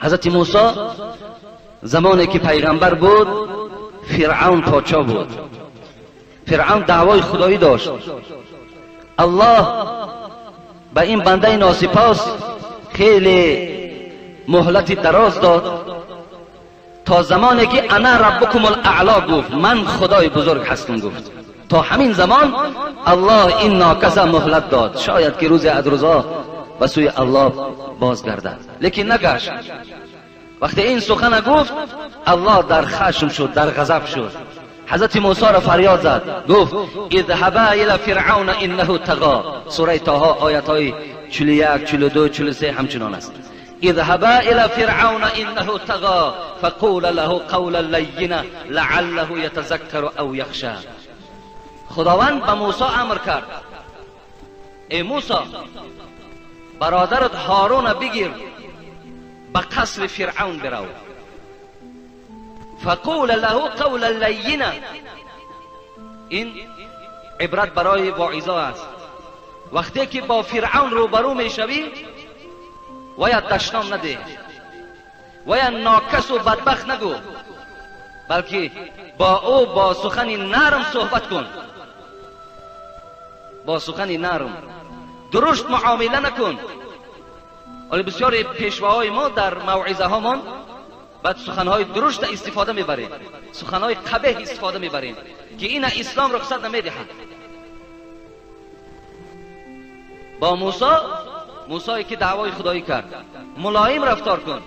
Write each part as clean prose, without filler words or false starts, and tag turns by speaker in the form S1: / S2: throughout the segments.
S1: حضرت موسی زمانی که پیغمبر بود، فرعون پادشاه بود. فرعون دعوای خدایی داشت. الله به این بنده ناسپاس خیلی مهلت دراز داد تا زمانی که انا ربکم الاعلا گفت، من خدای بزرگ هستم گفت. تا همین زمان الله این ناکس مهلت داد، شاید که روز از روزا به سوی الله بازگردد، لیکن نگشت. وقتی این سخن گفت، الله در خشم شد، در غضب شد. حضرت موسی را فریاد زد، گفت اذهبا الى فرعون انه طغى. سوره طه آیت های 41، 42، 43 همچنان است. اذهبا الى فرعون انه طغى فقولا له قولا لینا لعله یتذکر او یخشى. خداوند به موسی امر کرد، ای موسی برادرت هارون بگیر، به قصر فرعون برو. فقول له قولا لینا. این عبرت برای واعظا است. وقتی که با فرعون روبرو میشوی، ویا دشنام نده، ویا ناکس و بدبخت نگو، بلکه با او با سخن نرم صحبت کن، با سخن نرم، درشت معامله نکن. ولی بسیاری پیشواهای ما در موعظه هامان بعد سخنهای درشت استفاده میبریم، سخنهای قبیح استفاده میبریم که این اسلام رخصت نمیدهد. با موسی، موسی که دعوای خدایی کرد، ملایم رفتار کن،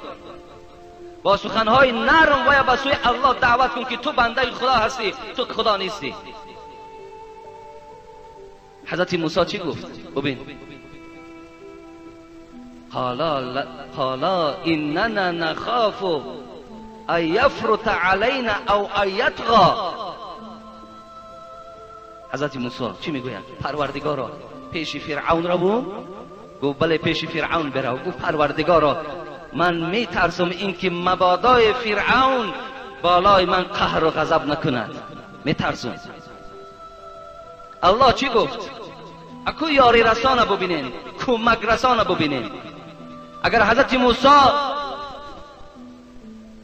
S1: با سخنهای نرم و یا به سوی الله دعوت کن که تو بنده خدا هستی، تو خدا نیستی. حضرت موسی چی گفت؟ ببین، قالا اننا نخاف ان یفرط علینا او ان یطغی. حضرت موسی چی میگوید؟ پروردگارا پیش فرعون را بود؟ گفت بله پیش فرعون برو. گفت پروردگارا من میترسم اینکه مبادای فرعون بالای من قهر و غضب نکند، میترسم. الله چی گفت؟ اکو یاری رسانه ببینین، کمک رسانه ببینین. اگر حضرت موسی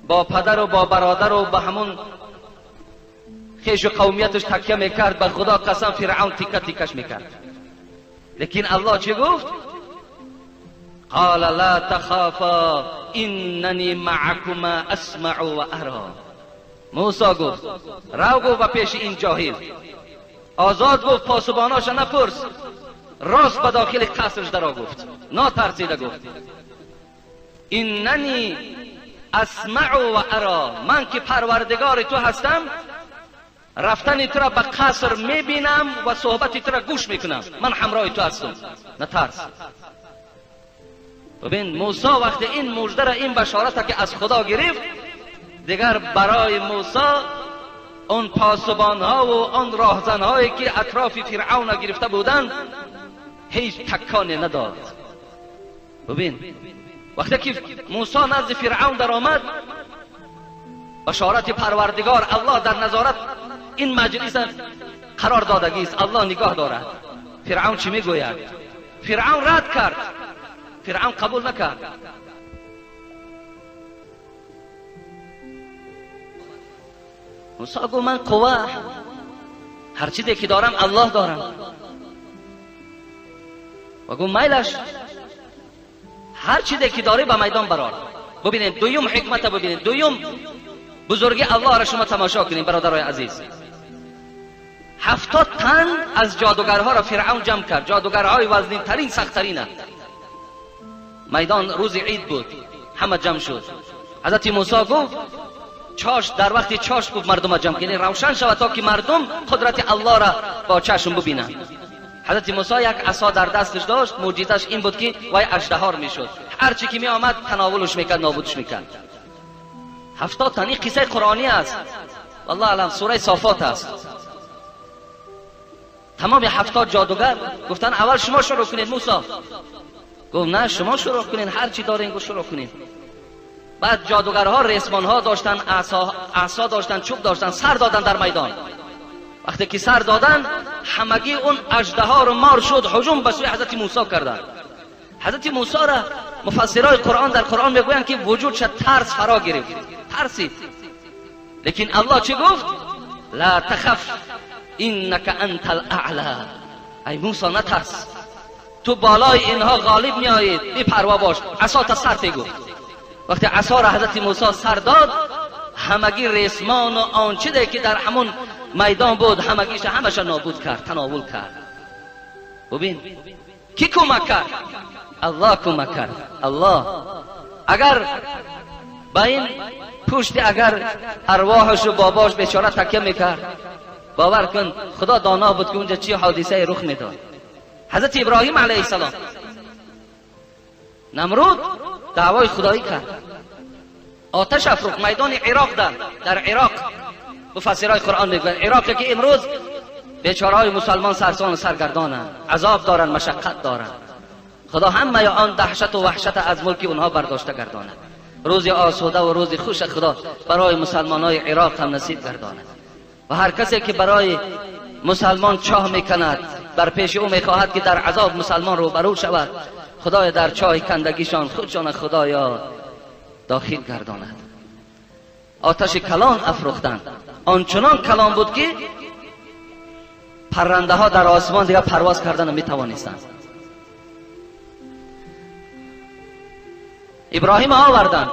S1: با پدر و با برادر و با همون خیش و قومیتش تکیه میکرد، به خدا قسم فرعون تیکه تیکش میکرد. لیکن الله چی گفت؟ قال لا تخافا اننی معکما اسمع و ارا. موسی گفت رو، گفت به پیش این جاهل، آزاد گفت پاسباناش نپرس، راست به داخل قصرش درا گفت، ناترسیده گفت اننی اسمع و ارا، من که پروردگار تو هستم، رفتن تو را به قصر میبینم و صحبت تو را گوش میکنم، من همراه تو هستم، نترس. ببین موسی وقتی این مژده را، این بشارت که از خدا گرفت، دیگر برای موسی اون پاسبان ها و آن راهزن هایی که اطراف فرعون گرفته بودند هیچ تکانی نداد. ببین وقتی که موسی نزد فرعون در آمد، بشارت پروردگار الله در نظارت این مجلس قرار دادگی است، الله نگاه دارد. فرعون چی میگوید؟ فرعون رد کرد، فرعون قبول نکرد. موسی گفت من قوه، هر چیزی که دارم الله دارم. و گفت میلش، هر چیزی که داری به میدان برار. ببینید دویم حکمت، ببینید دویم بزرگی الله را شما تماشا کنید برادرای عزیز. 70 تن از جادوگرها را فرعون جمع کرد، جادوگرهای وزنین ترین، سخت ترین. میدان روز عید بود، همه جمع شد. حضرت موسی گفت چاش، در وقتی چاش گفت مردم جمع کنید، روشن شود تا که مردم قدرت الله را با چشم ببینند. حضرت موسی یک عصا در دستش داشت، معجزش این بود که وای اژدهار میشد، هر چی که می آمد تناولش میکرد، نابودش میکرد. 70 تن. این قصه قرآنی است، والله اعلم، سوره صافات است. تمام 70 جادوگر گفتن اول شما شروع کنید. موسی گفت نه شما شروع کنید، هر چی دارین گفت شروع کنید. بعد جادوگرها ریسمان ها داشتن، عصا داشتن، چوب داشتن، سر دادن در میدان. وقتی که سر دادن همگی اون اژدها رو مار شد، هجوم به سوی حضرت موسی کردند. حضرت موسی را مفسرای قرآن در قرآن میگویند که وجودش ترس فرا گرفت، ترسید. لیکن الله چی گفت؟ لا تخف انک انت الاعلی. ای موسی نترس، تو بالای اینها غالب میآیی، بی پروا باش، عصا تا سر گفت. وقتی عصا را حضرت موسی سر داد، همگی ریسمان و آنچه که در همون میدان بود همگیش همش نابود کرد، تناول کرد. ببین کی کمک کرد؟ الله کمک کرد. الله اگر با این پشت اگر ارواحش و باباش بیچاره تکیه میکرد، باور کن خدا دانا بود که اونجا چی حادثه رخ میداد. حضرت ابراهیم علیه السلام نمرود دعوای خدایی کرد، آتش افروخت میدان عراق، در عراق مفسرای قرآن میگن عراق که امروز بیچاره‌های مسلمان سرسان و سرگردانند، عذاب دارند، مشقت دارند. خدا همه آن دهشت و وحشت از ملک اونها برداشته گرداند. روز آسوده و روز خوش خدا برای مسلمانای عراق هم نصیب گرداند. و هر کسی که برای مسلمان چاه میکند، بر پیش او میخواهد که در عذاب مسلمان روبرو شود، خدای در چاه کندگیشان خودشان خدایا داخل گرداند. آتش کلان افروختند، آنچنان کلان بود که پرنده ها در آسمان دیگر پرواز کردن نمیتوانستند. ابراهیم آوردند،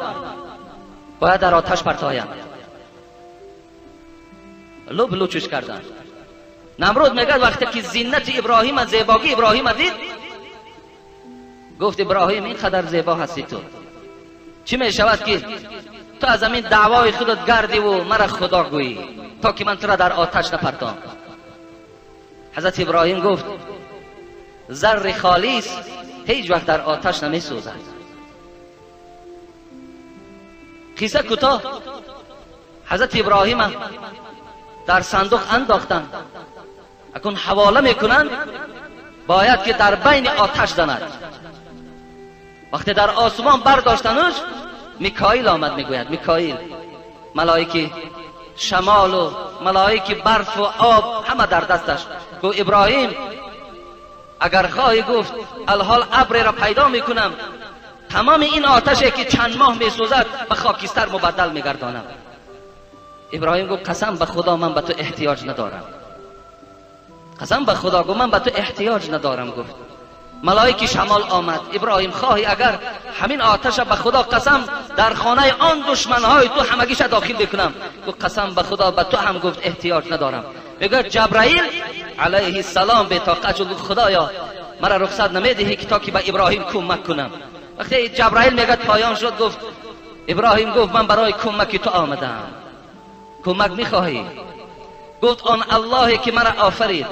S1: باید در آتش پرتایند، لب لوچش کردند. نمرود میگه وقتی که زینت ابراهیم، زیباگی ابراهیم دید، گفت ابراهیم اینقدر زیبا هستی تو، چی میشود که تو از همین دعوای خودت گردی و مرا خدا گویی تا که من تو را در آتش نپرتام. حضرت ابراهیم گفت زر خالص هیچ وقت در آتش نمی سوزد. قصه کوتاه، حضرت ابراهیم در صندوق انداختند، اکنون حواله میکنند، باید که در بین آتش زند. وقتی در آسمان برداشتنش، میکائیل آمد، میگوید میکائیل، ملائکه شمال و ملائکه برف و آب همه در دستش. گفت ابراهیم اگر خواهی، گفت الحال ابر را پیدا میکنم، تمام این آتشی که چند ماه میسوزد به خاکستر مبدل میگردانم. ابراهیم گفت قسم به خدا من به تو احتیاج ندارم، قسم به خدا گفت من به تو احتیاج ندارم. گفت ملائک شمال آمد، ابراهیم خواهی اگر همین آتش به خدا قسم در خانه آن دشمنهای تو همگیش داخل بکنم. گفت قسم به خدا به تو هم گفت احتیاج ندارم. میگه جبرائیل علیه السلام به طاقت شد، گفت خدایا مرا رخصت نمیدهی که تا که به ابراهیم کمک کنم. وقتی جبرائیل میگه پایان شد، گفت ابراهیم گفت من برای کمک تو آمدم، کمک میخواهی؟ گفت آن اللهی که مرا آفرید،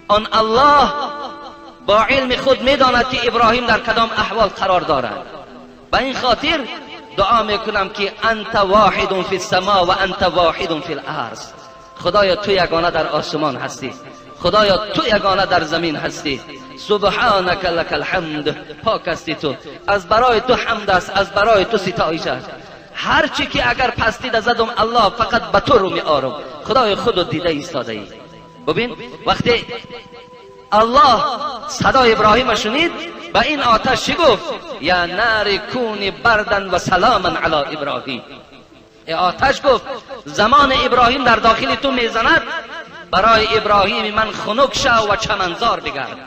S1: آن الله با علم خود میداند که ابراهیم در کدام احوال قرار دارد. به این خاطر دعا میکنم که انت واحد فی السما و انت واحد فی الارض. خدایا تو یگانه در آسمان هستی، خدایا تو یگانه در زمین هستی. سبحانک لک الحمد، پاک هستی تو، از برای تو حمد است، از برای تو ستایش است. هر چی که اگر پستی زدم الله فقط به تو رو میآرم، خدای خودو دیده ایستاده ای. ببین وقتی الله صدای ابراهیم شنید، به این آتش چی گفت؟ یا نار کونی بردن و سلاما علی ابراهیم. ای آتش گفت زمان ابراهیم در داخل تو میزند، برای ابراهیم من خنک شو و چمنزار بگرد.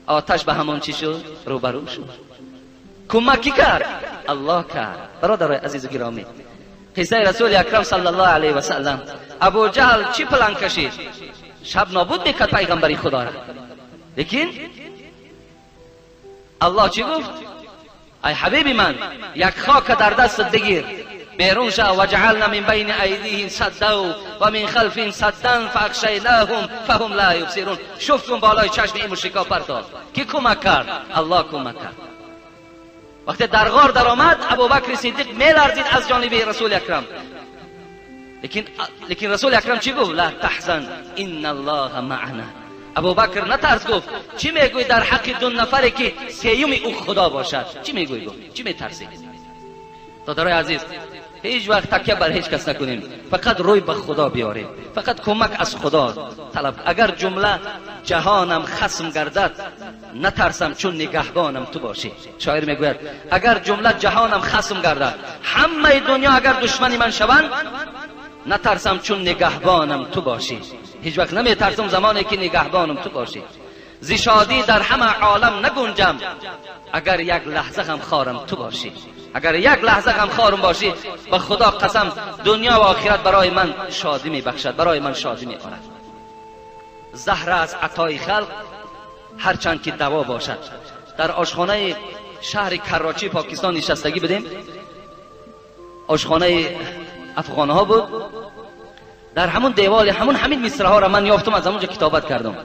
S1: آتش به همان چی شد؟ روبرو شد. کمکی کرد؟ الله کرد. برادرای عزیز و گرامی، قصه رسول اکرم صلی الله علیه و سلم، ابو جهل چی پلان کشید؟ شب نابود میکرد پیغمبری خدا را. لیکن الله چی گفت؟ ای حبیبی من یک خاک در دستت بگیر، بیرون شو، و جعلنا من بین ایدیهم سدا و من خلفهم سدا فاغشیناهم فهم لا یبصرون. شفت کن بالای چشم این مشرکا پرتاب. کی کمک کرد؟ الله کمک کرد. وقتی در غار در آمد، ابوبکر صدیق میلرزید از جانب رسول اکرم. لیکن رسول اکرم چی گفت؟ لا تحزن ان الله معنا. ابوبکر نترس، گفت چی میگوی در حق دو نفری که سیوم او خدا باشد؟ چی میگوی؟ گفت چی میترسی؟ دادرای عزیز، هیچ وقت تکیه بر هیچ کس نکنیم، فقط روی به خدا بیاریم، فقط کمک از خدا طلب. اگر جمله جهانم خصم گردد نترسم چون نگهبانم تو باشی. شاعر میگوید اگر جمله جهانم خصم گردد، همه دنیا اگر دشمنی من شوند، نترسم چون نگهبانم تو باشی. هیچ وقت نمیترسم زمانی که نگهبانم تو باشی. ز شادی در همه عالم نگنجم اگر یک لحظه غم خارم تو باشی. اگر یک لحظه غم خارم باشی، به خدا قسم دنیا و آخرت برای من شادی میبخشد، برای من شادی میآورد. زهر از عطای خلق هرچند که دوا باشد. در آشخانه شهر کراچی پاکستان نشستگی بدیم، آشخانه افغان ها بود. در همون دیوال همون همین مصرع ها را من یافتم، از همونجا کتابت کردم.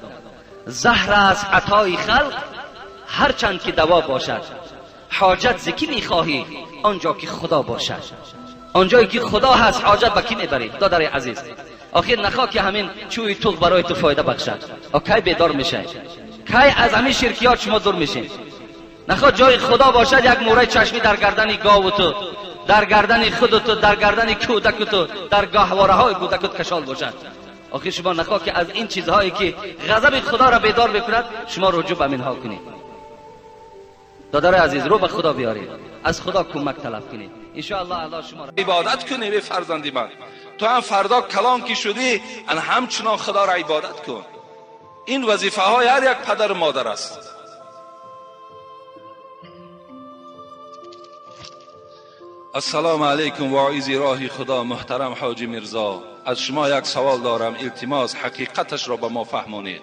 S1: زهر از عطای خلق هرچند که دوا باشد، حاجت ز کی میخواهی آنجا که خدا باشد. آنجایی که خدا هست حاجت به کی میبری؟ دادر عزیز، آخر نخوا که همین چوی توغ برای تو فایده بخشد. کی بیدار میشه؟ کی از همین شرکیات شما دور میشین؟ نخوا جای خدا باشد یک موره چشمی در گردن گاو تو، در گردن خود تو، در گردن کودک تو، در گاهواره های کودکت کشال باشد. آخر شما نخوا که از این چیزهایی که غضب خدا را بیدار بکند شما رجوع به منها کنید. دادر عزیز، رو به خدا بیارید، از خدا کمک طلب کنید، ان شاء الله الله شما را
S2: عبادت کنی. به فرزندی من، تو هم فردا کلان کی شدی ان همچنان خدا را عبادت کن. این وظیفه های هر یک پدر و مادر است. السلام علیکم واعظ راه خدا محترم حاجی میرزا، از شما یک سوال دارم، التماس حقیقتش را به ما فهمانید.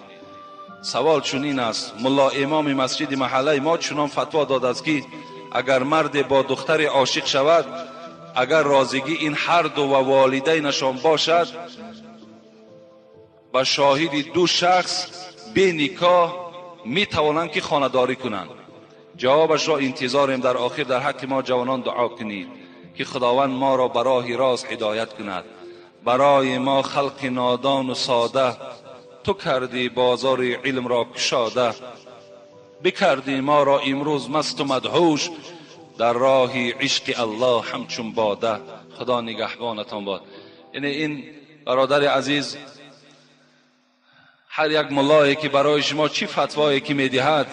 S2: سوال چنین است: ملا امام مسجد محله ما چنان فتوا داد است که اگر مرد با دختر عاشق شود، اگر رازگی این هر دو و والدینشان باشد، به شاهد دو شخص به نکاح می توانند که خانه‌داری کنند. جوابش را انتظاریم. در آخر در حق ما جوانان دعا کنید که خداوند ما را به راه راست هدایت کند. برای ما خلق نادان و ساده، تو کردی بازار علم را کشاده، بکردی ما را امروز مست و مدهوش، در راه عشق الله همچون باده. خدا نگهبانتان باد. یعنی این برادر عزیز، هر یک ملایی که برای شما چی فتوایی که میدهد،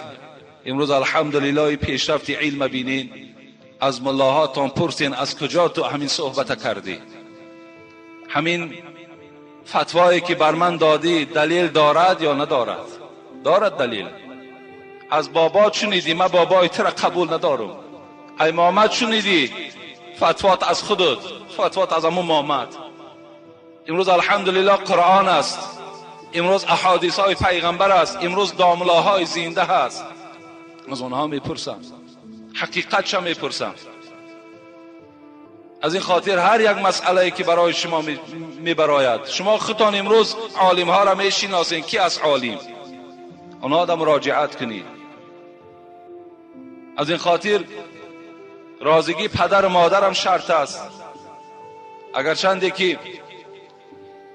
S2: امروز الحمدلله پیشرفت علم بینین، از ملاهاتان پرسین از کجا تو همین صحبت کردی، همین فتوایی که بر من دادی دلیل دارد یا ندارد؟ دارد دلیل. از بابا شنیدی، من بابای تو را قبول ندارم. ای محمد شنیدی، فتوات از خودت، فتوات از امو محمد. امروز الحمدلله قرآن است، امروز احادیث های پیغمبر است، امروز داملاهای زنده هست. از آنها میپرسم، حقیقت چه میپرسم. از این خاطر هر یک مسئله که برای شما میبراید، شما خودتان امروز عالم ها را میشناسین، کی از عالم، آنها را مراجعت کنید. از این خاطر رازگی پدر و مادرم شرط است. اگر چنده که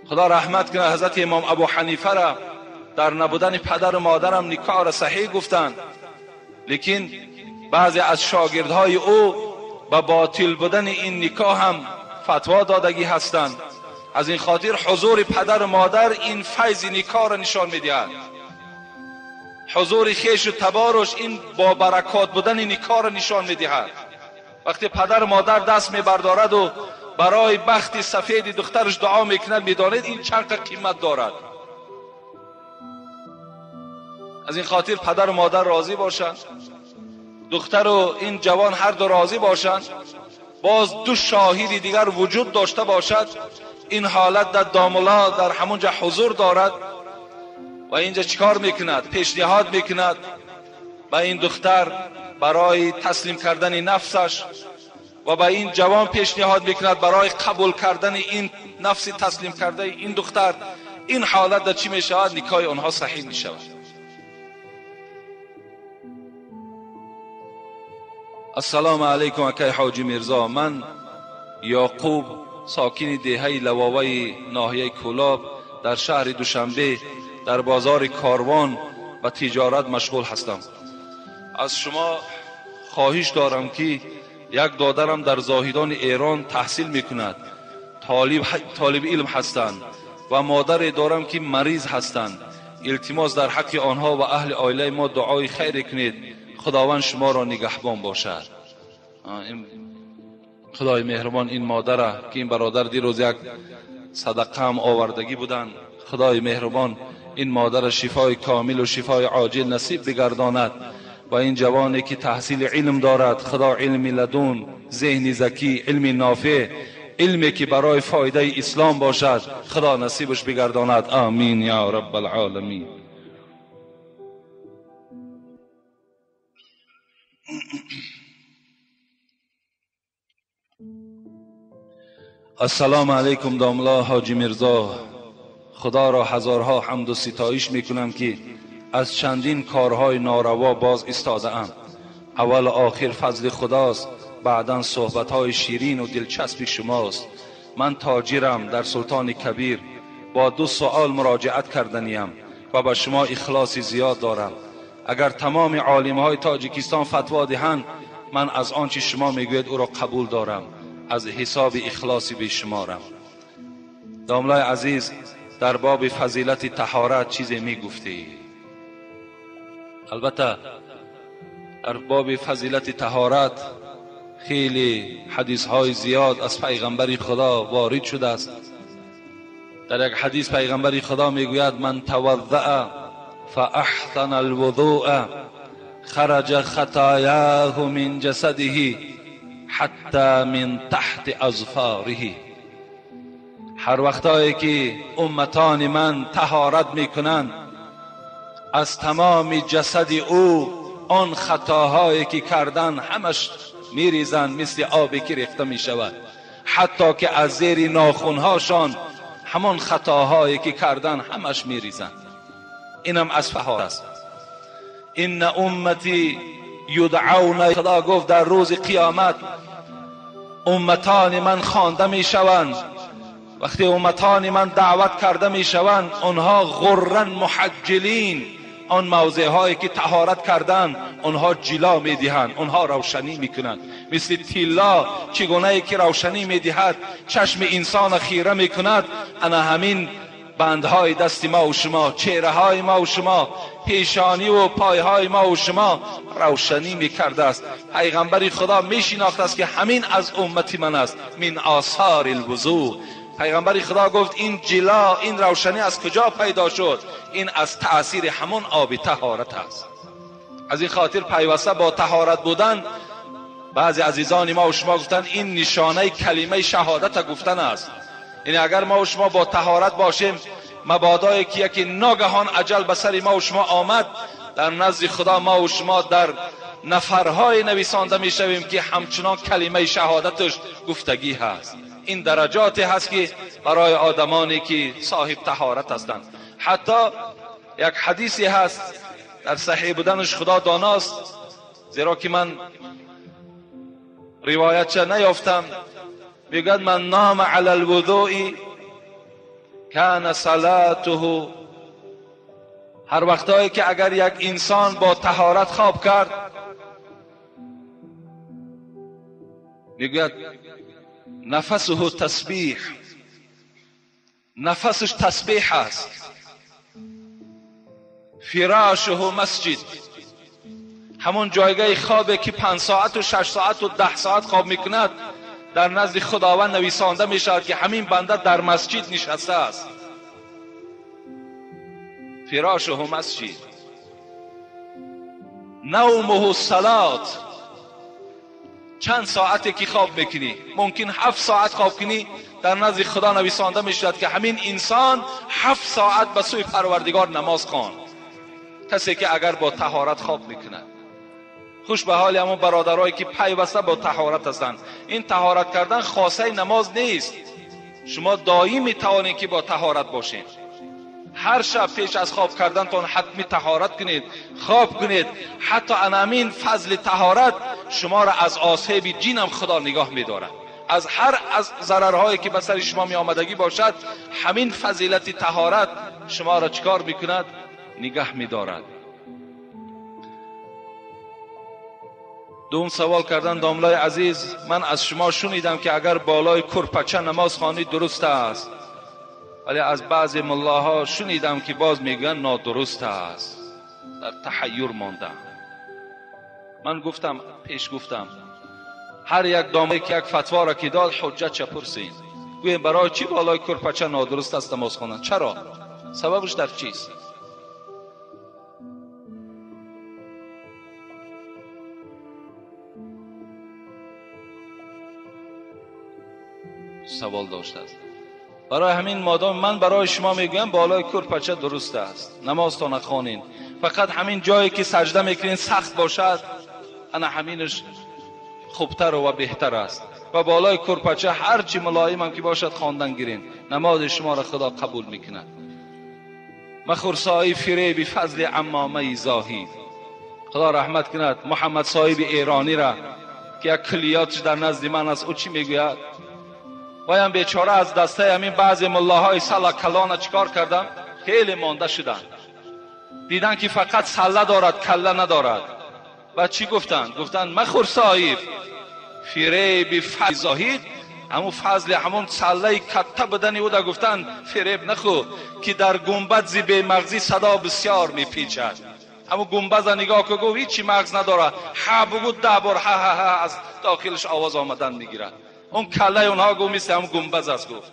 S2: خدا رحمت کنه حضرت امام ابو حنیفه را در نبودن پدر و مادرم نکاح را صحیح گفتند، لیکن بعضی از شاگردهای او به باطل بودن این نکاح هم فتوا دادگی هستند. از این خاطر حضور پدر و مادر این فیض نکاح را نشان میدهد. حضور خیش و تبارش این با برکات بودن نکاح را نشان میدهد. وقتی پدر و مادر دست میبردارد و برای بخت سفید دخترش دعا میکند، میدانید این چند قیمت دارد. از این خاطر پدر و مادر راضی باشند، دختر و این جوان هر دو راضی باشند، باز دو شاهد دیگر وجود داشته باشد، این حالت در داملا در همونجا حضور دارد و اینجا چیکار میکند؟ پیشنهاد میکند به این دختر برای تسلیم کردن نفسش و به این جوان پیشنهاد میکند برای قبول کردن این نفس تسلیم کرده این دختر. این حالت در چی میشود؟ نکاح آنها صحیح میشود. السلام علیکم اکای حاجی میرزا، من یعقوب ساکن دهه لواوی ناحیه کولاب در شهر دوشنبه در بازار کاروان و تجارت مشغول هستم. از شما خواهش دارم که Як додарам дар Зоҳидони Эрон таҳсил мекунад, толиби илм ҳастанд ва модаре дорам ки мариз ҳастанд. Илтимос дар ҳаққи онҳо ва аҳли оилаи мо дуои хайре кунед. Худованд шуморо нигаҳбон бошад. Худои меҳрубон ин модара ки ин бародар дирӯз як садақа ҳам овардагӣ буданд, Худои меҳрубон ин модара шифои комил ва шифои оҷил насиб бигардонад ва ин ҷавоне ки таҳсили илм дорад, Худо илми ладун, зеҳни закӣ, илми нофеъ, илме ки барои фоидаи ислом бошад, Худо насибаш бигардонад. Амин ё раббал оламин. Ассалому алайкум домла ҳоҷи Мирзо. Худоро ҳазорҳо ҳамду ситоиш мекунам ки аз чандин корҳои нораво боз истодаам. Аввал охир фазли Худост, баъдан суҳбатҳои ширину дилчаспи шумост. Ман тоҷирам дар Султони Кабир. Бо ду суол муроҷиат карданиям ва ба шумо ихлоси зиёд дорам. Агар тамоми олимҳои Тоҷикистон фатво диҳанд, ман аз он чи шумо мегӯед ӯро қабул дорам, аз ҳисоби ихлоси бешуморам. Домлаи азиз, дар боби фазилати таҳорат чизе мегуфтӣ? Албатта дар боби фазилати таҳорат хеле ҳадисҳои зиёд аз пайғамбари Худо ворид шудааст. Дар як ҳадис пайғамбари Худо мегӯяд: ман таваззаа фаахсана алвузуа хараҷа хатояҳу мин ҷасадиҳи ҳатта мин таҳти азфориҳи. Ҳар вақтое ки умматони ман таҳорат мекунанд, аз тамоми ҷасади ӯ он хатоҳое ки кардан ҳамаш мерезанд, мисли обе ки рехта мешавад, ҳатто ки аз зери нохунҳошон ҳамон хатоҳое ки кардан ҳамаш мерезанд. Инам аз таҳорат аст. Инна уммати юдъауна, Худо гуфт дар рӯзи қиёмат умматони ман хонда мешаванд. Вақте умматони ман даъват карда мешаванд, онҳо ғурран муҳаҷҷилин, он мавзеъҳое ки таҳорат карданд, онҳо ҷило медиҳанд, онҳо равшанӣ мекунанд. Мисли тилло чӣ гунае ки равшанӣ медиҳад, чашми инсонро хира мекунад, ана ҳамин бандҳои дасти мо ва шумо, чеҳраҳои мо ва шумо, пешонӣ ва пойҳои мо ва шумо равшанӣ мекардааст. Пайғамбари Худо мешинохтааст ки ҳамин аз уммати ман аст. Мин осори алвузӯ. Пайғамбари Худо гуфт ин ҷило, ин равшанӣ аз куҷо пайдо шуд? Ин аз таъсири ҳамон оби таҳорат аст. Аз ин хотир пайваста бо таҳорат будан, баъзе азизони мо ва шумо гуфтанд ин нишонаи калимаи шаҳодата гуфтан аст. Яъне агар мо ва шумо бо таҳорат бошем, мабодое ки яке ногаҳон аҷал ба сари мо ва шумо омад, дар назди Худо мо ва шумо дар нафарҳое нависонда мешавем ки ҳамчунон калимаи шаҳодаташ гуфтагӣ ҳаст. Ин дараҷоте ҳаст ки барои одамоне ки соҳиб таҳорат ҳастанд. Ҳатто як ҳадисе ҳаст дар саҳеҳ буданаш Худо доност, зеро ки ман ривоятша наёфтам. Мегӯяд ман нама ала алвузӯи кана салатуҳу. Ҳар вақтое ки агар як инсон бо таҳорат хоб кард, мегӯяд нафасуҳу тасбиҳ, нафасаш тасбиҳ аст. Фирошуҳу масҷид, ҳамон ҷойгаи хобе ки 5 соату 6 соату 10 соат хоб мекунад, дар назди Худованд нависонда мешавад ки ҳамин банда дар масҷид нишастааст. Фирошуҳу масҷид. Навмуҳу салот, чанд соате ки хоб мекунӣ, мумкин 7 соат хоб кунӣ, дар назди Худо нависонда мешавад ки ҳамин инсон 7 соат ба сӯи Парвардигор намоз хонд. Касе ки агар бо таҳорат хоб мекунад. Хуш ба ҳоли ҳамон бародарое ки пайваста бо таҳорат ҳастанд. Ин таҳорат кардан хосаи намоз нест. Шумо доим метавонед ки бо таҳорат бошед. Ҳар шаб пеш аз хоб кардантон ҳатми таҳорат кунед, хоб кунед. Ҳатто анамин фазли таҳорат шуморо аз осеби ҷинам Худо нигоҳ медорад. Аз ҳар аз зарарҳое ки ба сари шумо меомадагӣ бошад, ҳамин фазилати таҳорат шуморо чикор мекунад? Нигаҳ медорад. دوم سوال کردن داملای عزیز، من از شما شنیدم که اگر بالای کرپچه نماز خوانید درست است، ولی از بعضی ملاها شنیدم که باز میگن نادرست است. در تحیر ماندم. من گفتم، پیش گفتم، هر یک داملای که یک فتوا را که داد حجت چه پرسین، گویم برای چی بالای کرپچه نادرست است نماز خواندن؟ چرا؟ سببش در چیست؟ سوال داشته است. برای همین مادام من برای شما میگویم بالای کرپچه درست است نماز تا نخوانین، فقط همین جایی که سجده میکنین سخت باشد، انا همینش خوبتر و بهتر است. و بالای کرپچه هرچی ملایم هم که باشد خواندن گیرین، نماز شما را خدا قبول میکند. مخور صاحب فریب فضل عمامه زاهد، خدا رحمت کند محمد صاحب ایرانی را که یک کلیاتش در نزد من است. او چی میگوید؟ وایم بیچاره از دسته همین بعضی ملاهای سلا کلانه چیکار کردم؟ خیلی مانده شدن، دیدن که فقط سله دارد کله ندارد. و چی گفتن؟ گفتن مخور صاحب فریب فضل زاهد، همون فضل همون سله کته بدن او دا گفتن فریب نخو که در گنبد زی بی مغزی صدا بسیار میپیچد. همون گنبد نگاه که گفت هیچی مغز نداره، ها بگو 10 بار ها ها ها از داخلش آواز آمدن میگیرد. اون کله اونها گفت مثل هم گنبد است. گفت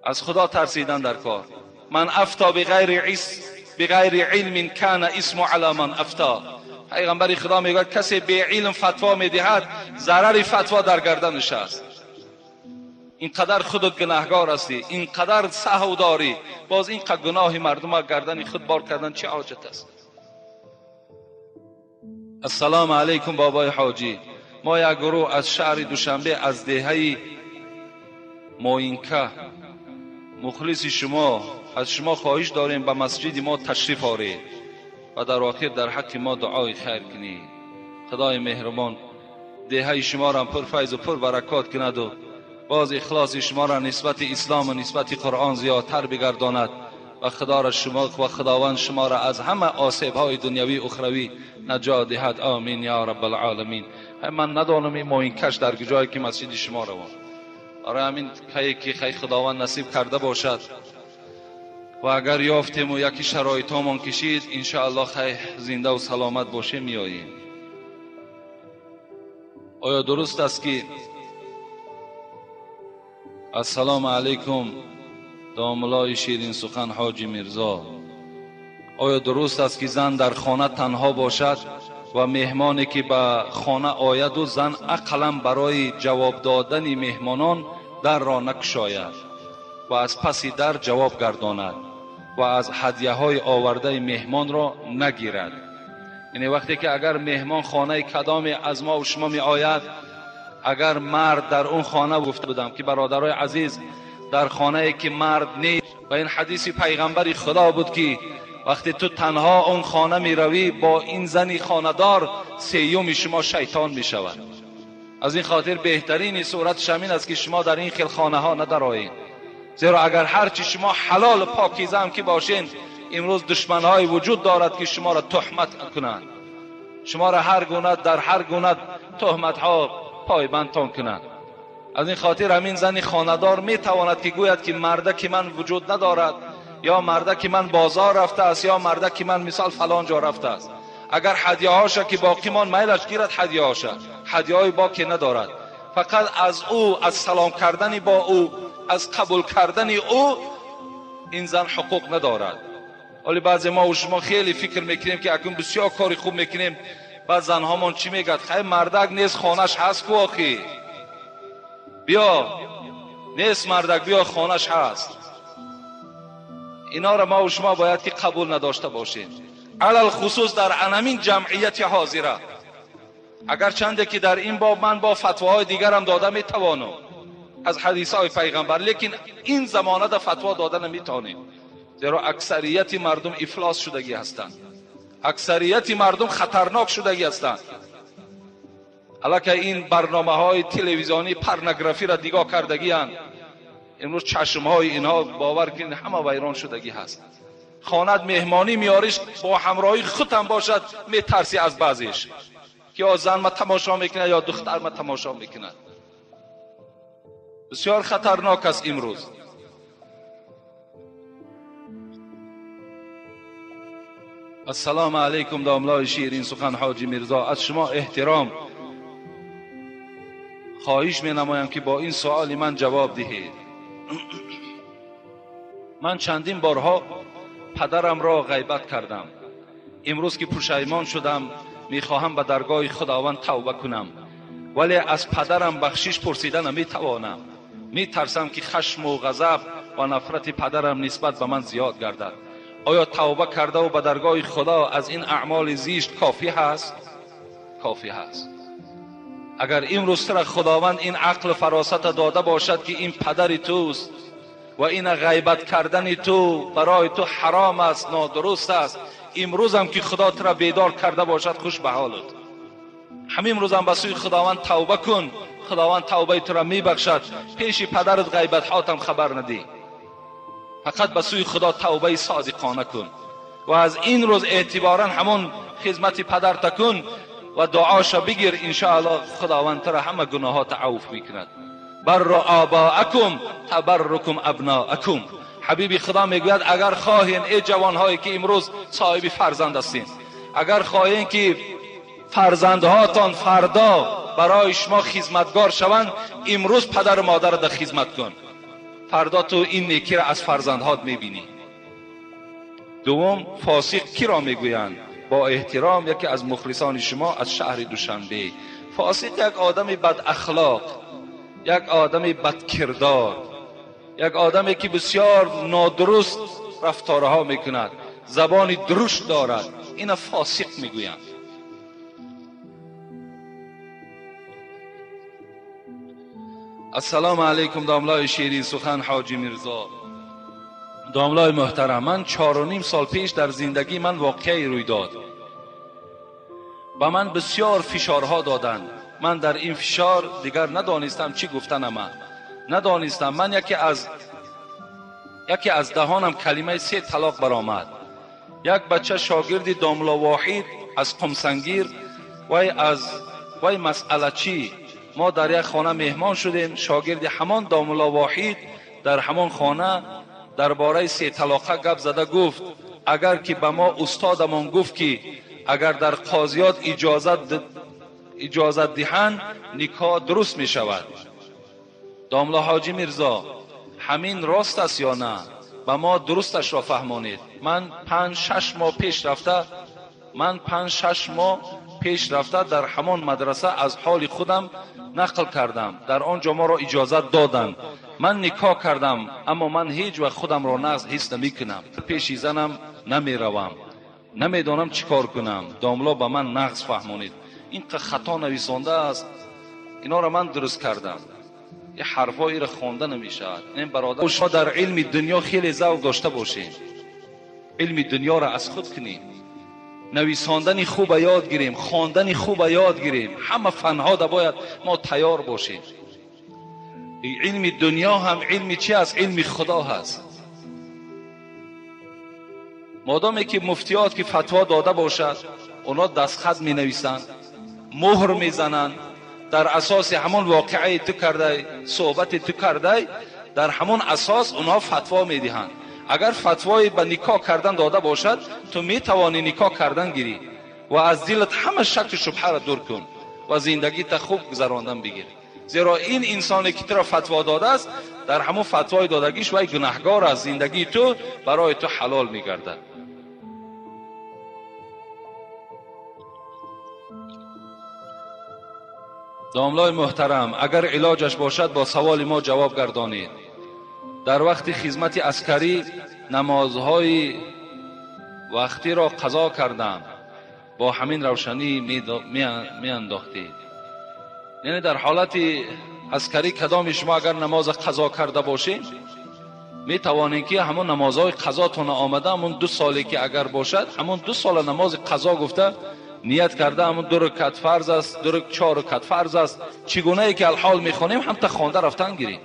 S2: از خدا ترسیدن در کار. من افتا بغیر علم کان اسم علی من افتا. پیغمبر خدا میگه کسی بی علم فتوا میدهد ضرر فتوا در گردنش است. اینقدر خودت گناهگار هستی، اینقدر سهو داری، باز اینقدر گناه مردم گردن خود بار کردن چه حاجت است؟ السلام علیکم بابای حاجی، ما یک گروه از شهر دوشنبه از دهه موینکه مخلص شما، از شما خواهش داریم به مسجد ما تشریف آورید و در آخر در حق ما دعای خیر کنید. خدای مهربان دهه شما را پر فیض و پر برکات کند و باز اخلاص شما را نسبت اسلام و نسبت قرآن زیادتر بگرداند و خدا را شما و خداوند شما را از همه آسیب های دنیوی اخروی نجات دهد. آمین یا رب العالمین. من ندانم این موینکش در جایی که مسجد شما روان. آره همین که خی خداوند نصیب کرده باشد و اگر یافتیم و یکی شرایط هامان کشید انشاءالله خی زنده و سلامت باشه میاییم. آیا درست است که السلام علیکم داملای شیرین سخن حاجی میرزا، آیا درست است که زن در خانه تنها باشد و مهمانی که به خانه آید و زن اقلا برای جواب دادن مهمانان در را نکشاید و از پس در جواب گرداند و از هدیه های آورده مهمان را نگیرد؟ یعنی وقتی که اگر مهمان خانه کدام از ما و شما می آید، اگر مرد در اون خانه، گفته بودم که برادرای عزیز در خانه که مرد نیست، و این حدیث پیغمبر خدا بود که وقتی تو تنها اون خانه می روی با این زنی خانه‌دار سیوم شما شیطان می شود. از این خاطر بهترین صورت شمین است که شما در این خیل خانه ها ندارایید، زیرا اگر هرچی شما حلال پاکیزه هم که باشین، امروز دشمنهای وجود دارد که شما را تهمت کنند، شما را هر گونه در هر گونه تهمت ها پایبندتان کنند. از این خاطر همین زن خانه‌دار می تواند که گوید که مرده که من وجود ندارد، یا مرده که من بازار رفته است، یا مرده که من مثال فلان جا رفته است. اگر هدیه هاش که باقی مان میلش گیرد هدیه هاش، هدیه های باقی ندارد، فقط از او، از سلام کردن با او، از قبول کردن او این زن حقوق ندارد. ولی بعضی ما و شما خیلی فکر میکنیم که اکنون بسیار کاری خوب میکنیم، بعد زنهامان چی میگد؟ خیلی مردک نیست خانهش هست کو آخی، بیا نیست مردک بیا خانهش هست. اینا را ما و شما باید که قبول نداشته باشیم، علل خصوص در انمین جمعیت حاضره. اگر چنده که در این باب من با فتواهای دیگرم داده میتوانم از حدیث های پیغمبر، لیکن این زمانه در فتوا داده نمیتونیم، زیرا اکثریت مردم افلاس شدگی هستند، اکثریت مردم خطرناک شدگی هستند. علاکه این برنامه های تلویزیونی پرنگرافی را نگاه کردگی هستند، امروز چشم های اینها باور کنید همه ویران شدگی هست. Хонат меҳмонӣ меориш, бо ҳамроҳи худам бошад, метарсӣ аз баъзеш ки ё зан ма тамошо мекунад ё духтар ма тамошо мекунад. Бисёр хатарнок аст имрӯз. Ассалому алайкум домлои ширин сухан ҳоҷи Мирзо, аз шумо эҳтиром хоҳиш менамоям ки бо ин суоли ман ҷавоб диҳед. Ман чандин борҳо падарамро ғайбат кардам. Имрӯз ки пушаймон шудам, мехоҳам ба даргоҳи Худованд тавба кунам, вале аз падарам бахшиш пурсида наметавонам. Метарсам ки хашму ғазаб ва нафрати падарам нисбат ба ман зиёд гардад. Оё тавба кардаву ба даргоҳи Худо аз ин аъмоли зишт кофӣ ҳаст? Кофӣ ҳаст. Агар имрӯз тура Худованд ин ақлу фаросата дода бошад ки ин падари туст ва ин ғайбат кардани ту барои ту ҳаром аст, нодуруст аст, имрӯзам ки Худо тура бедор карда бошад, хуш ба ҳолат. Ҳамин рӯзам ба сӯи Худованд тавба кун, Худованд тавбаи тура мебахшад. Пеши падарат ғайбатҳотам хабар надӣ, фақат ба сӯи Худо тавбаи содиқона кун ва аз ин рӯз эътиборан ҳамон хизмати падарта кун ва дуоша бигир. Иншоаллоҳ Худованд тура ҳама гуноҳота авф мекунад. Барру обоакум табаррукум абноакум. Ҳабиби Худо мегӯяд агар хоҳен, эй ҷавонҳое ки имрӯз соҳиби фарзанд ҳастед, агар хоҳен ки фарзандҳотон фардо барои шумо хизматгор шаванд, имрӯз падару модарро дар хизмат кун, фардо ту ин некиро аз фарзандҳот мебинӣ. Дуввум, фосиқ киро мегӯянд? Бо эҳтиром яке аз мухлисони шумо аз шаҳри Душанбе. Фосиқ як одами бадахлоқ, як одами бадкирдор, як одаме ки бисёр нодуруст рафторҳо мекунад, забони друшт дорад, ина фосиқ мегӯянд. Ассалому алайкум домлои ширин сухан ҳоҷи Мирзо. Домлои муҳтарам, ман 4.5 сол пеш дар зиндагии ман воқеае рӯй дод. Ба ман бисёр фишорҳо доданд. Ман дар ин фишор дигар надонистам чӣ гуфтанама. Надонистам. Ман яке аз даҳонам калимаи 3 талоқ баромад. Як бача шогирди домло Воҳид аз Қумсангир, вай масъалачӣ. Мо дар як хона меҳмон шудем. Шогирди ҳамон домло Воҳид дар ҳамон хона дар бораи 3 талоқа гап зада гуфт агар ки ба мо устодамон гуфт ки агар дар қозиёт иҷозат диҳанд никоҳ дуруст мешавад. Домло ҳоҷи Мирзо, ҳамин рост аст ё на? Ба мо дурусташро фаҳмонед. Ман 5-6 моҳ пеш рафта дар ҳамон мадраса аз ҳоли худам нақл кардам. Дар он ҷо моро иҷозат доданд. Ман никоҳ кардам, аммо ман ҳеҷ вақт худамро нағз ҳис намекунам. Пеши занам намеравам, намедонам чӣ кор кунам. Домло ба ман нағз фаҳмонед. Ин хато нависондааст, инора ман дуруст кардам. Ин ҳарфҳоеро хонда намешавад. Ин бародар, шумо дар илми дунё хеле завқ дошта бошед. Илми дунёро аз худ кунем, нависондани хуба ёд гирем, хондани хуба ёд гирем. Ҳама фанҳо да бояд мо тайёр бошем. Илми дунё ҳам илми чи аст? Илми Худо ҳаст. Модоме ки муфтиёт ки фатво дода бошад, онҳо дастхат менависанд, муҳр мезананд. Дар асоси ҳамон воқеаи ту кардай, суҳбати ту кардай, дар ҳамон асос онҳо фатво медиҳанд. Агар фатвои ба никоҳ кардан дода бошад, ту метавонӣ никоҳ кардан гирӣ ва аз дилат ҳама шаку шубҳаро дур кун ва зиндагита хуб гузарондан бигир. Зеро ин инсоне ки туро фатво додааст, дар ҳамон фатвои додагиш вай гунаҳгор аст. Зиндагии ту барои ту ҳалол мегардад. Домлои муҳтарам, агар илоҷаш бошад бо саволи мо ҷавоб гардонед. Дар вақти хизмати аскарӣ намозҳои вақтиро қазо кардам, бо ҳамин равшанӣ меандохтед. Яъне дар ҳолати аскарӣ кадоми шумо агар намоза қазо карда бошед, метавонед ки ҳамон намозҳои қазотона омада, ҳамон 2 соле ки агар бошад, ҳамон 2 сола намози қазо гуфта ният карда, ҳамон 2 ракат фарз аст, 4 ракат фарз аст, чӣ гунае ки алҳол мехонем, ҳамта хонда рафтан гирем.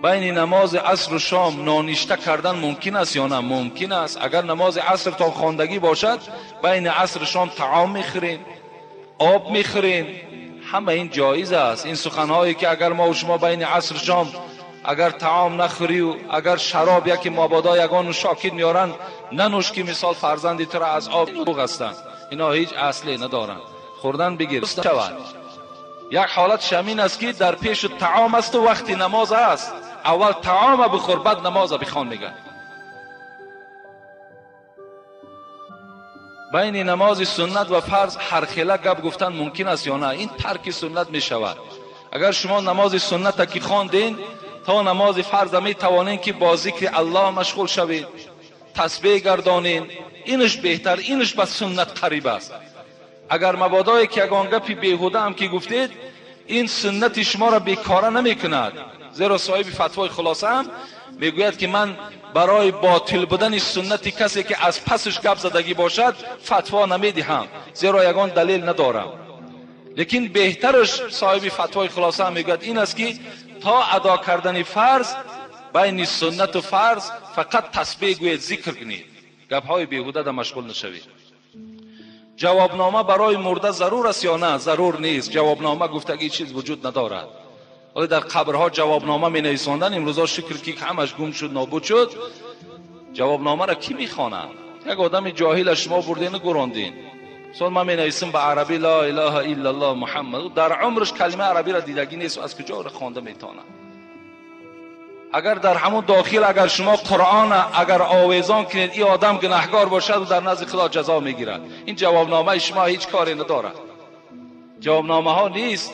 S2: Байни намози асру шом ноништа кардан мумкин аст ё на? Мумкин аст. Агар намози аср то хондагӣ бошад, байни асру шом таом мехӯрем, об мехӯрем, ҳама ин ҷоиз аст. Ин суханҳое ки агар мо шумо байни асру шом агар таом нахӯрию агар шароб яке мабодо ягон нӯшокӣ меоранд, нанӯш ки мисол фарзанди туро аз об дурӯғ ҳастанд. Ино ҳеҷ асле надоранд. Хӯрдан бигир шавад. Як ҳолат шамин аст ки дар пешу таом асту вақти намоз аст. Аввал таома бихӯр, баъд намоза бихон мегӯяд. Байни намози суннат ва фарз ҳархела гап гуфтан мумкин аст ё на? Ин тарки суннат мешавад. Агар шумо намози сунната ки хонден, то намози фарза метавонед ки бо зикри Аллоҳ машғул шавед, тасбеҳ гардонед, инаш беҳтар, инаш ба суннат қариб аст. Агар мабодое ки ягон гапи беҳуда ҳам ки гуфтед, ин суннати шуморо бекора намекунад. Зеро соҳиби фатвои хулоса ҳам мегӯяд ки ман барои ботил будани суннати касе ки аз пасаш гап задагӣ бошад фатво намедиҳам, зеро ягон далел надорам. Лекин беҳтараш соҳиби фатвои хулоса ҳам мегӯяд ин аст ки то адо кардани фарз байни суннату фарз фақат тасбеҳ гӯед, зикр кунед, гапҳои беҳуда да машғул нашавед. Ҷавобнома барои мурда зарур аст ё на? Зарур нест. Ҷавобнома гуфтагӣ чиз вуҷуд надорад. Ҳоло дар қабрҳо ҷавобнома менависонданд, имрӯзо шукр ки ҳамаш гум шуд, нобуд шуд. Ҷавобномаро кӣ мехонад? Як одами ҷоҳила шумо бурдену гурондин. Мисол ман менависам ба арабӣ ла илаҳа иллаллоҳ Муҳаммад, дар умраш калимаи арабиро дидагӣ нест, аз куҷо ӯро хонда метавонад? Агар дар ҳамон дохил агар шумо Қуръон агар овезон кунед, ин одам гунаҳгор бошад ва дар назди Худо ҷазо мегирад. Ин ҷавобномаи шумо ҳеҷ коре надорад. Ҷавобномаҳо нест.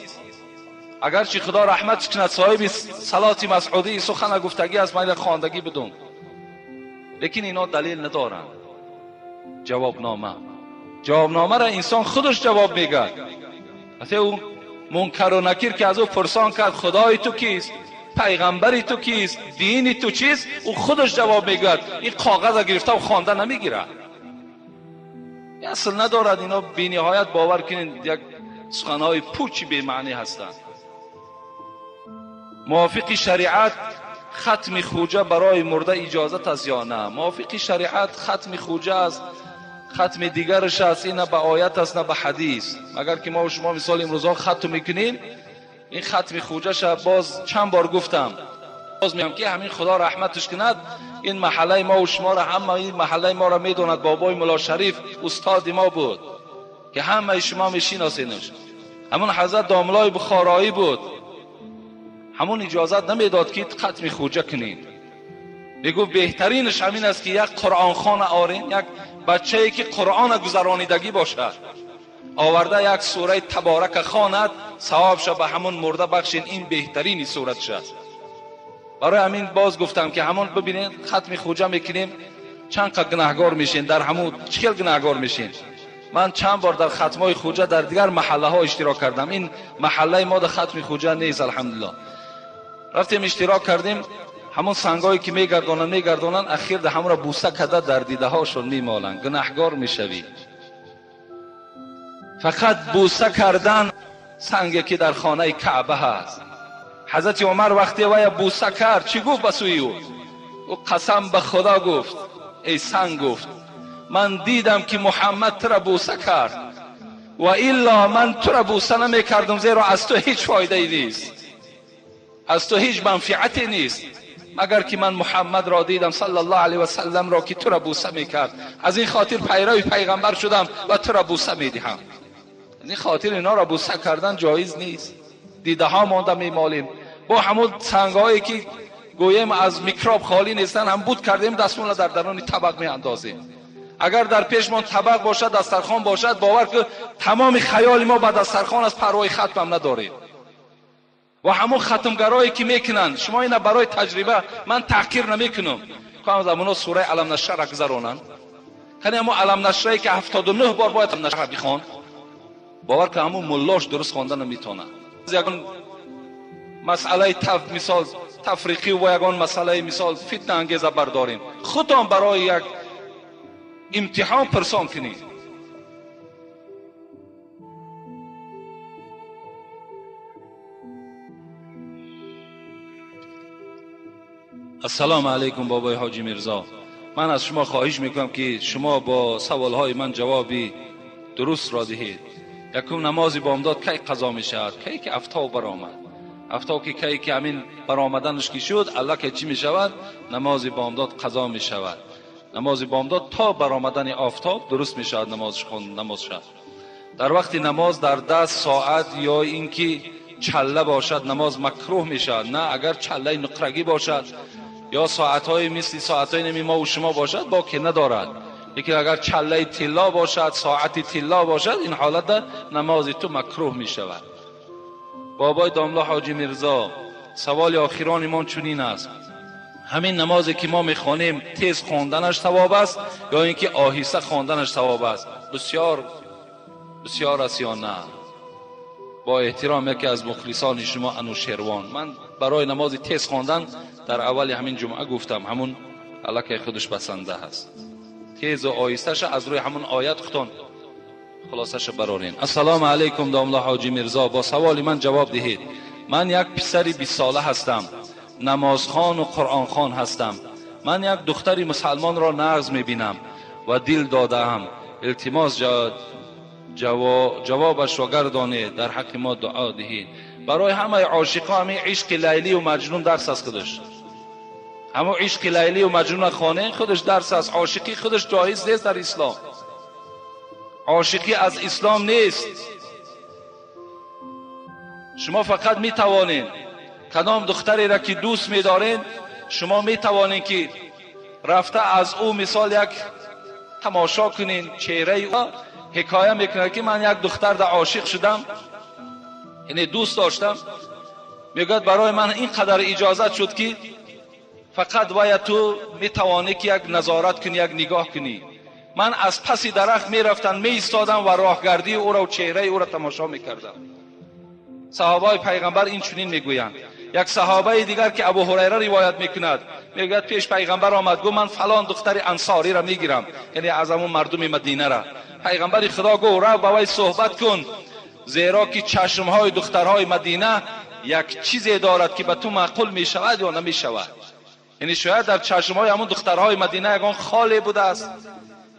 S2: Агарчи Худо раҳмат кунад, соҳиби салоти масъудии сухана гуфтагӣ аст, ман хондагӣ будум, лекин ино далел надоранд. Ҷавобнома, ҷавобномаро инсон худаш ҷавоб мегӯяд. Ҳатто ӯ мункару накир ки аз ӯ пурсон кард худои ту кист, пайғамбари ту кист, дини ту чист, ӯ худаш ҷавоб мегӯяд. Ин коғазро гирифта хонда намегирад. Асл надорад. Ино бениҳоят бовар кунед як суханҳои пучи бемаънӣ ҳастанд. Мувофиқи шариат хатми хуҷа барои мурда иҷозат аст ё на? Мувофиқи шариат хатми хуҷа аст, хатми дигараш аст, ин на ба оят аст, на ба ҳадис. Магар ки мо шумо мисол имрӯзҳо хатм мекунем, ин хатми хуҷаша боз чанд бор гуфтам, боз мегӯям ки ҳамин Худо раҳматаш кунад, ин маҳаллаи мо ва шуморо, ҳама ин маҳаллаи моро медонад. Бобои Мулло Шариф устоди мо буд ки ҳамаи шумо мешиносенаш. ҳамон ҳазрат домлои бухороӣ буд. ҳамон иҷозат намедод ки хатми хуҷа кунед. мегуфт беҳтаринаш ҳамин аст ки як қуръонхона орен, як бачае ки қуръона гузаронидагӣ бошад, оварда як сураи таборака хонад, савобша ба ҳамон мурда бахшен, ин беҳтарини суратш аст. Барои ҳамин боз гуфтам ки ҳамон бибинед хатми хуҷа мекунем, чанд қад гунаҳгор мешен, дар ҳамон чӣ хел гунаҳгор мешен. Ман чанд бор дар хатмҳои хуҷа дар дигар маҳаллаҳо иштирок кардам. Ин маҳаллаи мо дар хатми хуҷа нест, алҳамдулиллоҳ. Рафтем иштирок кардем, ҳамон сангҳое ки мегардонанд, ахир дар ҳамонро буса карда дар дидаҳошон мемоланд, гунаҳгор мешавӣ. Фақат буса кардан санге ки дар хонаи Каъба ҳаст. Ҳазрати Умар вақте вая буса кард, чӣ гуфт ба сӯи ӯ? Ӯ қасам ба Худо гуфт, эй санг, гуфт ман дидам ки Муҳаммад тура буса кард, ва илло ман тура буса намекардам, зеро аз ту ҳеҷ фоидае нест, аз ту ҳеҷ манфиате нест, магар ки ман Муҳаммадро дидам саллаллоҳу алайҳи васалламро ки тура буса мекард. Аз ин хотир пайрави пайғамбар шудам ва тура буса медиҳам. Аз ин хотир инҳоро буса кардан ҷоиз нест. Дидаҳо монда мемолем бо ҳамон сангҳое ки гӯем аз микроб холӣ нестанд, ҳам буд кардем, дастмонро дар даруни табақ меандозем. Агар дар пешмон табақ бошад, дастархон бошад, бовар кун тамоми хаёли мо ба дастархон аст, парвои хатмам надорем. Ва ҳамон хатмгарое ки мекунанд, шумо ина барои таҷриба ман таҳқир намекунам, кам замоно сураи Алам Нашра гузаронанд, кани ҳамон Алам Нашрае ки 79 бор бояд Алам Нашра бихон, бовар кун ҳамон муллош дуруст хонда наметавонад. Ягон масъалаи мисол тафриқӣ ва ягон масъалаи мисол фитнаангеза бардорем, худтон барои як имтиҳон пурсон кунед. Ассалому алайкум бобои ҳоҷӣ Мирзо. Ман аз шумо хоҳиш мекунам ки шумо бо саволҳои ман ҷавоби дурустро диҳед. Якум, намози бомдод кай қазо мешавад? Кай ки афтоб баромад. Афтоб ки кай ки ҳамин баромаданаш ки шуд, аллакай чӣ мешавад? Намози бомдод қазо мешавад. Намози бомдод то баромадани офтоб дуруст мешавад намоз шавад. Дар вақти намоз дар даст соат ё ин ки чалла бошад намоз макрӯҳ мешавад. На, агар чаллаи нуқрагӣ бошад ё соатҳои мисли соатҳои нами мо ва шумо бошад, боке надорад. Лекин агар чаллаи тилло бошад, соати тилло бошад, ин ҳолат намози ту макрӯҳ мешавад. Бобои домла ҳоҷӣ Мирзо, саволи охирони мо чунин аст: ҳамин намозе ки мо мехонем тез хонданаш савоб аст ё ин ки оҳиста хонданаш савоб аст? Бисёр бисёр аст ё на? Бо эҳтиром яке аз мухлисони шумо Анушервон. Ман барои намози тез хондан дар аввали ҳамин ҷумъа гуфтам, ҳамун аллакай худаш басанда ҳаст. Тезу оҳисташа аз рӯи ҳамун оят худтон хулосаша барорен. Ассалому алайкум домла ҳоҷӣ Мирзо, бо саволи ман ҷавоб диҳед. Ман як писари 20 сола ҳастам, намозхон у қуръонхон ҳастам. Ман як духтари мусалмонро нағз мебинам ва дил додаам. Илтимос ҷавобашро гардонед, дар ҳаққи мо дуо диҳед. Барои ҳамаи ошиқо ҳамин ишқи Лайлию Маҷнун дарс аст худаш. Ҳамон ишқи Лайлию Маҷнунро хонен, худаш дарс аст. Ошиқӣ худаш ҷоиз нест дар ислом. Ошиқӣ аз ислом нест. Шумо фақат метавонед кадом духтареро ки дӯст медоред, шумо метавонед ки рафта аз ӯ мисол як тамошо кунед чеҳраи ӯ. Ҳикоя мекунад ки ман як духтарда ошиқ шудам, яъне дӯст доштам. Мегӯяд барои ман ин қадар иҷозат шуд ки фақат вая ту метавонӣ ки як назорат кунӣ, як нигоҳ кунӣ. Ман аз паси дарахт мерафтам, меистодам ва роҳгардии ӯро ва чеҳраи ӯро тамошо мекардам. Саҳобаи пайғамбар ин чунин мегӯянд. Як саҳобаи дигар ки Абу Ҳурайра ривоят мекунад, мегӯяд пеш пайғамбар омад, гуфт ман фалон духтари ансориро мегирам, яъне аз ҳамон мардуми Мадинара. Пайғамбари Худо гуфт рав ба вай суҳбат кун, зеро ки чашмҳои духтарҳои Мадина як чизе дорад ки ба ту маъқул мешавад ё намешавад. Яъне шояд дар чашмҳои ҳамон духтарҳои Мадина ягон холе будааст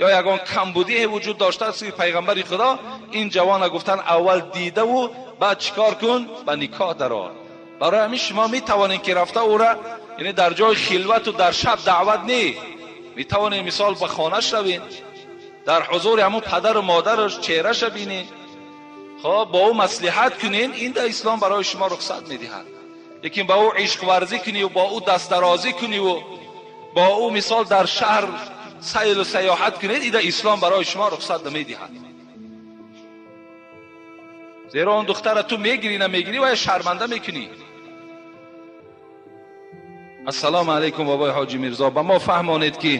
S2: ё ягон камбудие вуҷуд доштааст ки пайғамбари Худо ин ҷавона гуфтан аввал дидаву баъд чикор кун, ба никоҳ дарор. Барои ҳамин шумо метавонед ки рафта ӯра, яъне дар ҷои хилвату дар шаб даъват не, метавонед мисол ба хонаш равед, дар ҳузури ҳамон падару модараш чеҳраша бинед, хоб бо ӯ маслиҳат кунед. Ин дар ислом барои шумо рухсат медиҳад. Лекин ба ӯ ишқварзӣ куниву бо ӯ дастдарозӣ куниву бо ӯ мисол дар шаҳр сайлу саёҳат кунед, ин дар ислом барои шумо рухсат намедиҳад. Зеро он духтара ту мегирӣ намегирӣ ва шарманда мекунӣ. Ассалому алайкум бобои ҳоҷӣ Мирзо, ба мо фаҳмонед ки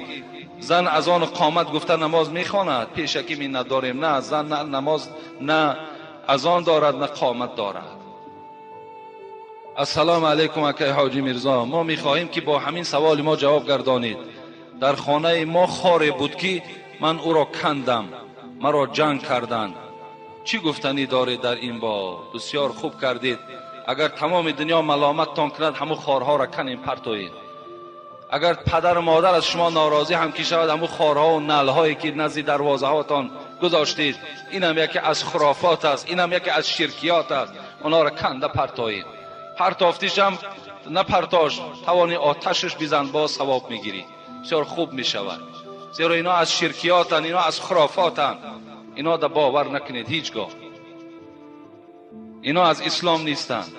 S2: зан аз он қомат гуфта намоз мехонад, пешакӣ миннат дорем. На, зан на намоз на азон дорад, на қомат дорад. Ассалому алайкум акай ҳоҷӣ Мирзо, мо мехоҳем ки бо ҳамин саволи мо ҷавоб гардонед. Дар хонаи мо хоре буд ки ман ӯро кандам, маро ҷанг карданд. Чӣ гуфтанӣ доред дар ин боб? Бисёр хуб кардед. Агар тамоми дунё маломаттон кунад, ҳамун хорҳоро канем партоед. Агар падару модар аз шумо норозӣ ҳам ки шавад, ҳамун хорҳову налҳое ки назди дарвозаҳотон гузоштед, инам яке аз хурофот аст, инам яке аз ширкиёт аст. Онҳоро канда партоед. Партофтишам напартош, тавони оташаш бизан, боз савоб мегирӣ. Бисёр хуб мешавад. Зеро ино аз ширкиётанд, ино аз хурофотанд. Ино да бовар накунед ҳеҷ гоҳ. Ино аз ислом нестанд.